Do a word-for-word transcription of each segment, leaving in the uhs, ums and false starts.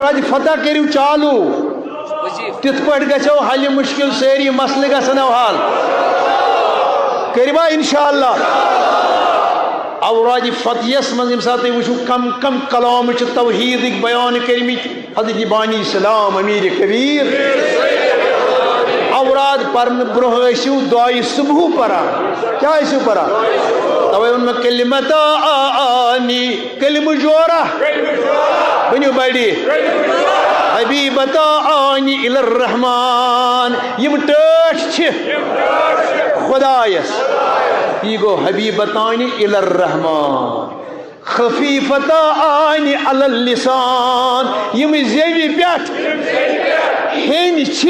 اوراد فتح کٔرِو چالو۔ تِتھ پٲٹھۍ گژھو حل مشکل، سٲری مسلہٕ گژھن او حل۔ کٔرِوا انشاءاللہ؟ اوراد فتحس منٛز ییٚمہِ ساتہٕ تُہۍ وٕچھِو کم کم کلام چھِ توحیدٕکۍ بیان کٔرمٕتۍ حضرت بانی اسلام امیر کبیر۔ اوراد پرنہٕ برونٛہہ ٲسِو دعایہِ صبحو پران۔ کیٛاہ ٲسِو پران؟ توے ووٚن مےٚ کلمتانی، کلمہٕ جورا۔ ؤنِو بڑی۔ حبیبتانی الی الرحمن، یِم ٹٲٹھۍ چھِ خدایس۔ یہِ گوٚو حبیبتانی الی الرحمن۔ خفیفتانی علی اللسان، یِم زیوِ پٮ۪ٹھ ہیٚنۍ چھِ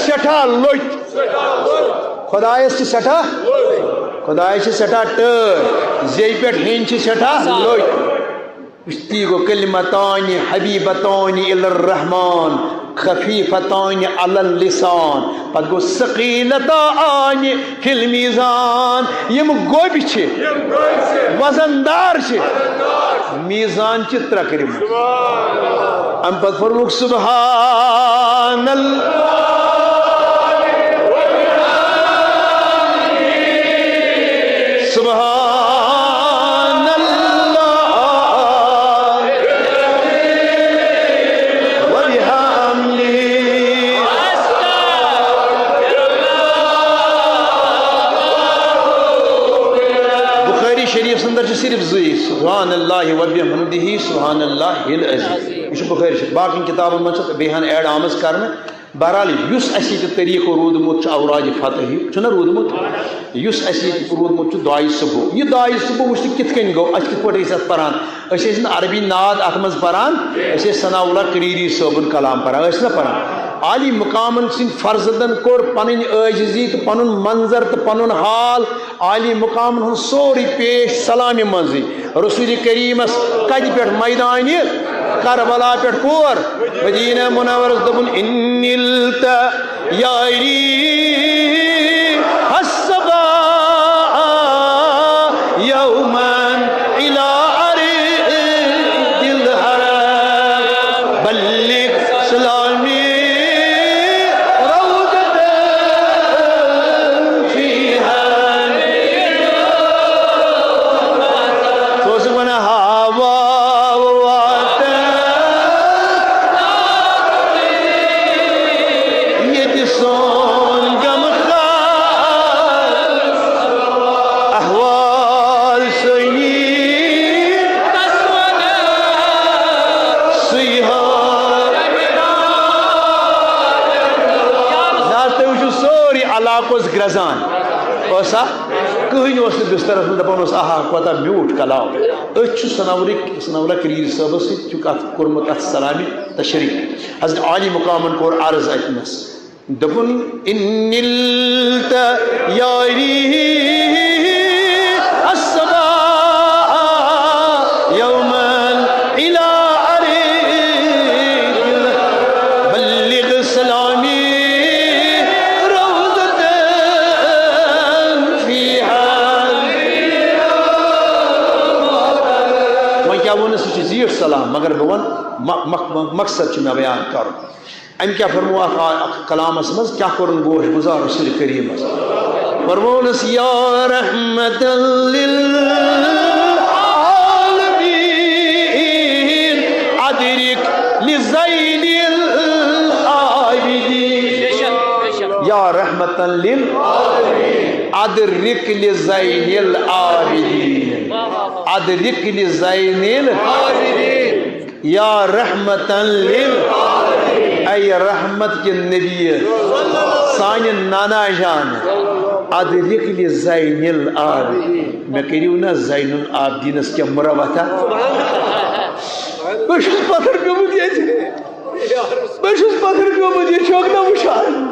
سٮ۪ٹھاہ لوٚتۍ۔ خدایس چھِ سٮ۪ٹھاہ، خدایس چھِ سٮ۪ٹھاہ ٹٲٹھۍ، زیوِ پٮ۪ٹھ ہیٚنۍ چھِ سٮ۪ٹھاہ لوٚتۍ۔ تی گوٚو کلمتانی حبیبتانی الی الرحمن خفیفتانی علی اللسان۔ پتہٕ گوٚو ثقیلتانی فی المیزان۔ یِم گوٚبۍ چھِ، وزن دار چھِ، میزان چھِ ترٛکرِ منٛز۔ امہِ پتہٕ فرمووُکھ سبحان اللہ، سبحان اللہ وبحمدہ۔ بخاری شریف اندر چھِ صرف زٕے، سبحان اللہ وبحمدہ، سبحان اللہ العظیم۔ یہِ چھُ بخاری شریف۔ باقین کتابن منٛز چھِ بیٚیہِ ہن ایڈ آمٕژ کرنہٕ۔ بہرحال، یُس اَسہِ ییٚتہِ طریٖقہٕ روٗدمُت چھُ اوراد فتحِ، چھُنہ روٗدمُت؟ یُس اَسہِ ییٚتہِ روٗدمُت چھُ دعایہِ صبح، یہِ دعایہِ صبح وٕچھتہٕ کِتھ کٔنۍ گوٚو، أسۍ کِتھ پٲٹھۍ ٲسۍ اَتھ پَران؟ أسۍ ٲسۍ نہٕ عربی نعت اَتھ منٛز پَران، أسۍ ٲسۍ ثناء اللہ کریری صٲبُن کلام پَران، ٲسۍ نہ پَران؟ عالی مقامن سٕنٛدۍ فرزندن کوٚر پَنٕنۍ عٲجزی تہٕ پَنُن منظر تہٕ پَنُن حال عالی مقامن ہُنٛد سورُے پیش سلامہِ منٛزٕے۔ رسول کریمس کتہِ پٮ۪ٹھ؟ میدانِ کربلا پٮ۪ٹھ۔ کور؟ مدینہ منورس۔ دوٚپُن، "ان نلت یاری الصبا یوما الی ارض الحرم، بلغ سلامی روضة فیہا۔" سُہ اوس وَنان، ہاوا واتن ییٚتہِ سون غمخار، احوال سٲنی سُے حال۔ نہ حظ، تُہۍ وٕچھِو، سورُے علاقہٕ اوس گرٛزان۔ اوسا؟ کٕہٕنۍ اوس نہٕ بسترس منٛز دپان اوس، "آہا، کوتاہ میوٗٹھ کلام۔" أتھۍ چھُ ثناء اللہ، ثناء اللہ کریری صٲبس سۭتۍ چھُکھ اتھ کوٚرمُت، اتھ سلامہِ تشریح۔ حضرت عالی مقامن کوٚر عرض اتنس۔ دوٚپُن، "ان نلت یاری الصبا یوما الی ارض الحرم، بلغ سلامی روضة فیہا۔" وۄنۍ کیٛاہ ووٚنُس، یہِ چھُ زیٖٹھ سلام، مگر بہٕ وَنہٕ م-، مق-، مقصد چھُ مےٚ بیان کَرُن۔ أمۍ کیٛاہ فرموو اَتھ آ-، اَتھ کلامَس منٛز، کیٛاہ کوٚرُن گوش گُزار رسول کریٖمَس؟ فرموونَس، یا رحمت للعالمین، ادرک لزین العابدین۔ یا رحمت لل، ادرک لزین العابدین، ادرک لزین العابدین۔ یا رحمتن لل، اے رحمت کے نبی، سانہِ نانا جان، ادرک لزین العابدین، مےٚ کٔرِو نا زین العابدینس کینٛہہ مروتھا۔ بہٕ چھُس پتھر پیوٚمُت ییٚتہِ، بہٕ چھُس پتھر پیوٚمُت، یہِ چھُکھ نہ وٕچھان۔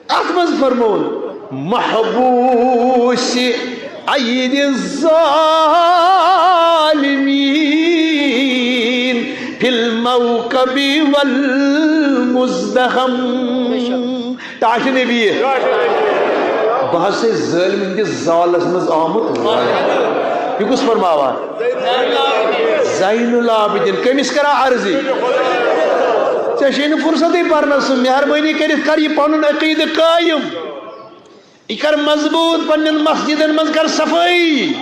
اتھ منٛز فرموون، محبوس اید الظالمین فی الموکب والمزدحم۔ ٹاٹھہِ نبی، بہٕ حظ چھُس ظٲلمن ہٕنٛدِس زالس منٛز آمُت۔ یہِ کُس فرماوان؟ زین العابدین، کٔمِس کران عرضی؟ ژےٚ چھے نہٕ فرصتٕے پرنس، مہربٲنی کٔرِتھ کر یہِ پنُن عقیدٕ قٲیِم، یہِ کر مضبوٗط، پننٮ۪ن مسجدن منٛز کر صفٲیی،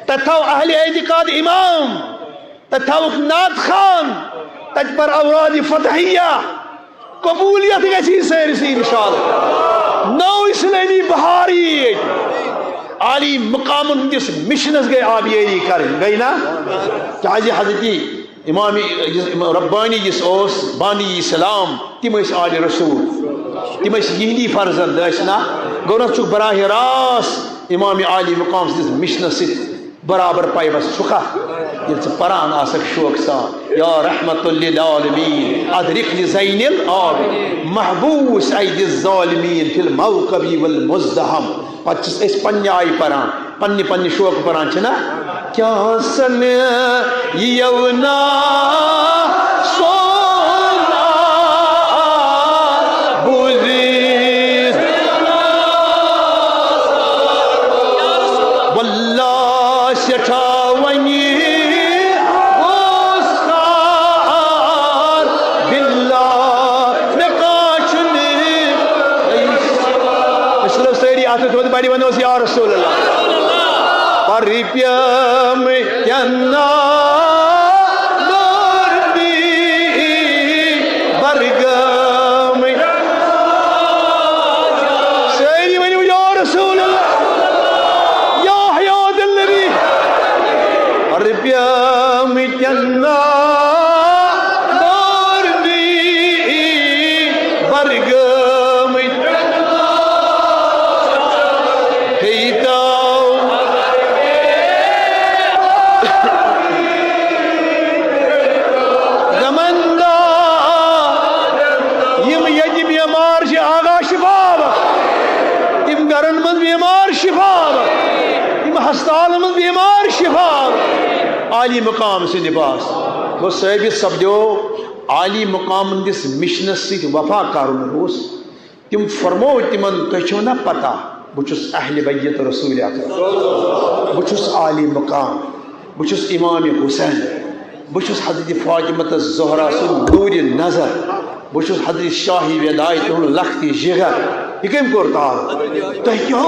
تتہِ تھاو اہل اعتقاد امام، تتہِ تھاوُکھ نعت خوان، تتہِ پر اوراد فتحیہ۔ قبولیت گژھِ یہِ سٲرسٕے انشاءاللہ۔ نٔو اسلٲمی بہار یی ییٚتہِ۔ عالی مقامن ہٕنٛدِس مشنس گٔے آبیٲری کرٕنۍ، گٔے نا؟ کیازِ حضرت امام ربانی یُس اوس، بانی اسلام، تِم ٲسۍ آل رسول، تِم ٲسۍ یِہنٛدی فرزند، ٲسۍ نا؟ گوٚو نا، ژٕ چھُکھ براہ راست امام عالی مقام سٕنٛدِس مشنس سۭتۍ برابر پیوست چھُکھا؟ ییٚلہِ ژٕ پران آسکھ شوقہٕ سان، یا رحمت للعالمین، ادرک لزین العابدین، محبوس اید الظالمین فی الموکب والمزدحم۔ پتہٕ چھِس أسۍ پننہِ آیہِ پران، پننہِ پننہِ شوقہٕ پران، چھِنا؟ کیا سن یونا سونا بوزی۔ واللہ سٮ۪ٹھاہ وۄنۍ گوٚژھ کار، باللہ مےٚ کانٛہہ چھُنہٕ۔ أسۍ تُلو سٲری اَتھٕ تھوٚد، بڑِ وَنوس، یا رسول اللہ۔ پر پیٲمٕتٮ۪ن نادُربی برگٲمٕتۍ۔ سٲری ؤنِو، یا رسول اللہ، یا حیات النبی۔ پر پیٲمٕتٮ۪ن نادُربی برگٲمٕتۍ۔ پیتاو۔ زمندار، یِم ییٚتہِ بیمار چھِ، آغا شفا بخش۔ یِم گرن منٛز بیمار شفا بخش۔ یِم ہسپتالن منٛز بیمار شفا بخش۔ عالی مقام سٕنٛدِ پاس گوٚو ثٲبت سپدیو عالی مقام ہٕنٛدِس مشنس سۭتۍ وفا کرُن اوس۔ تِم فرموو تِمن، تۄہہِ چھو نا پتہ، بہٕ چھُس اہل بیت رسول اکرم، بہٕ چھُس عالی مقام، بہٕ چھُس امام حسین، بہٕ چھُس حضرت فاطمہ الزہرا سُنٛد نوٗرِ نظر، بہٕ چھُس حضرت شاہ وداع تُہُنٛد لخت جگر۔ یہِ کٔمۍ کوٚر تعارُف؟ تۄہہِ کیٛاہ